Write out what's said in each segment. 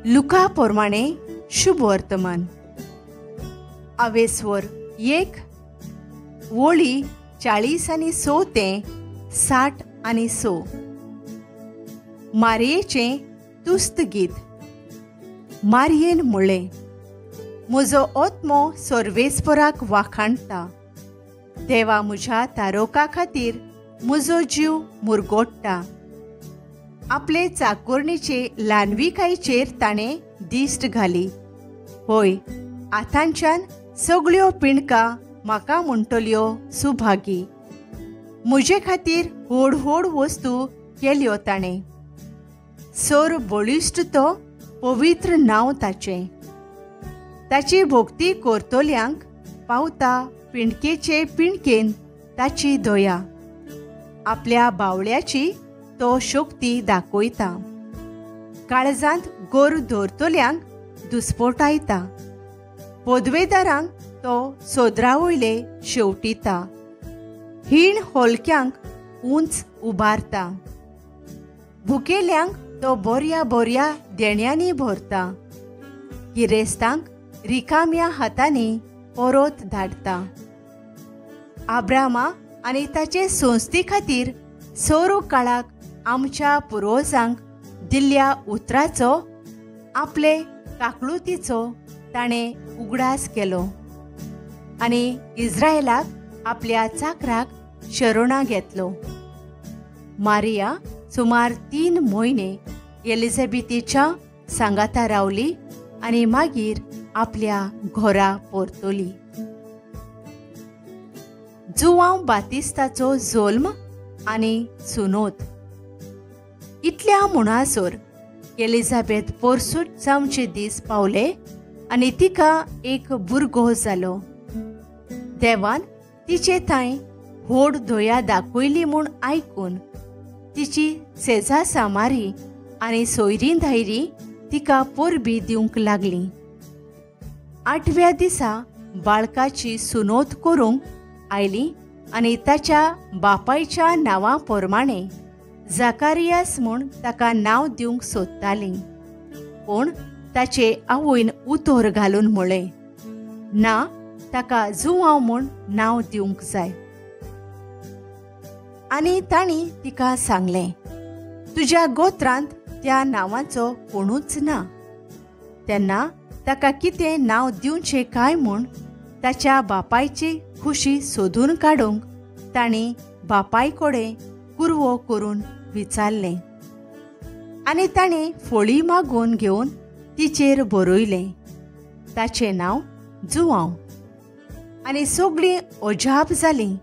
लुका प्रमाणे शुभ वर्तमान. आवेस्वर 1 वळी 40 आनी 6 ते 60 आनी 6. मारयेचें तुस्त गीत. मारयेन म्हळें, म्हजो आत्मो सर्वेस्पराक वाखाणटा, देवा म्हज्या तारोका खातीर म्हजो जीव मुरगोडटा. आपले चाकोरणीचे ल्हानविकायेचेर ताणें दिश्ट घाली. होय, आतांच्यान सगळ्यो पिंडकां म्हाका म्हणटल्यो सुभागी. म्हजे खातीर व्हड व्हड वस्तू केल्यो ताणें. सर बळिश्ट तो पवित्र नांव ताचें. ताची भक्ती करतल्यांक पावता पिंडकेचे पिंडकेन ताची दया. आपल्या बावळ्याची तो शक्ती दाखयता. काळजांत गोर दवरतल्यांक दुस्पोटायता. पदवेदारांक तो सोदरा वयले शेवटिता. हीण होलक्यांक उंच उबारता. भुकेल्यांक तो बऱ्या बऱ्या देण्यांनी भरता. गिरेस्तांक रिकाम्या हातांनी परत धाडटा. आब्रामा आनी ताचे संस्थे खातीर सोरू काळाक आमच्या पुर्वजांक दिल्ल्या उतराचो, आपले काकळुतीचो ताणें उगडास केलो आनी इस्रायलाक आपल्या चाकराक शरणां घेतलो. मारिया सुमार 3 म्हयने एलिझाबेथीच्या सांगाता रावली आनी मागीर आपल्या घरा परतली. जुवांव बातिस्ताचो जल्म आनी सुनोत. इतल्या म्हणसर एलिझाबेथ पोरसूट जावचे दीस पावले आनी तिका एक भुरगो जालो. देवान तिचे थंय व्हड दया दाखयली म्हूण आयकून तिची सेजा सामारी आनी सोयरीं धायरी तिका परबी दिवंक लागली. 8व्या दिसा बाळकाची सुनोत करूंक आयली आनी ताच्या बापायच्या नांवा प्रमाणे जाकारियास म्हूण ताका नांव दिवंक सोदताली. पूण ताचे आवयन उतर घालून म्हळें, ना, ताका जुवांव म्हूण नांव दिवंक जाय. आनी तांणी तिका सांगलें, तुज्या गोत्रांत त्या नांवाचो कोणूच ना. तेन्ना ताका कितें नांव दिवचें काय म्हूण ताच्या बापायची खुशी सोदून काडूंक तांणी बापाय कडेन कुरवो करून विचारलें. आनी ताणें फळी मागून घेवन तिचेर बरयलें, ताचें नांव जुवांव. आनी सगळीं अजाप जालीं.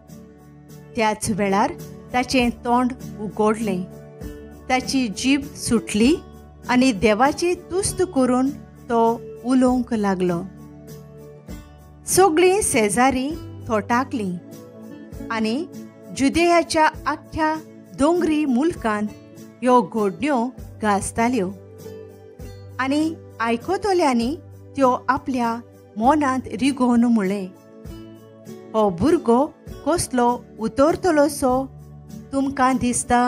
त्याच वेळार ताचें तोंड उगडलें, ताची जीब सुटली आनी देवाची तुस्त करून तो उलोवंक लागलो. सगळीं शेजारी थोटाकलीं आनी जुदेयाच्या आख्ख्या दोंगरी मुलकांत ह्यो घोडण्यो गाजताल्यो आनी आयकतल्यांनी त्यो आपल्या मनांत रिगोवन म्हळें, हो भुरगो कसलो उतरतलोसो तुमकां दिसता?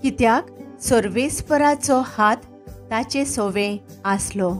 कित्याक सर्वेस्पराचो हात ताचे सोवे आसलो.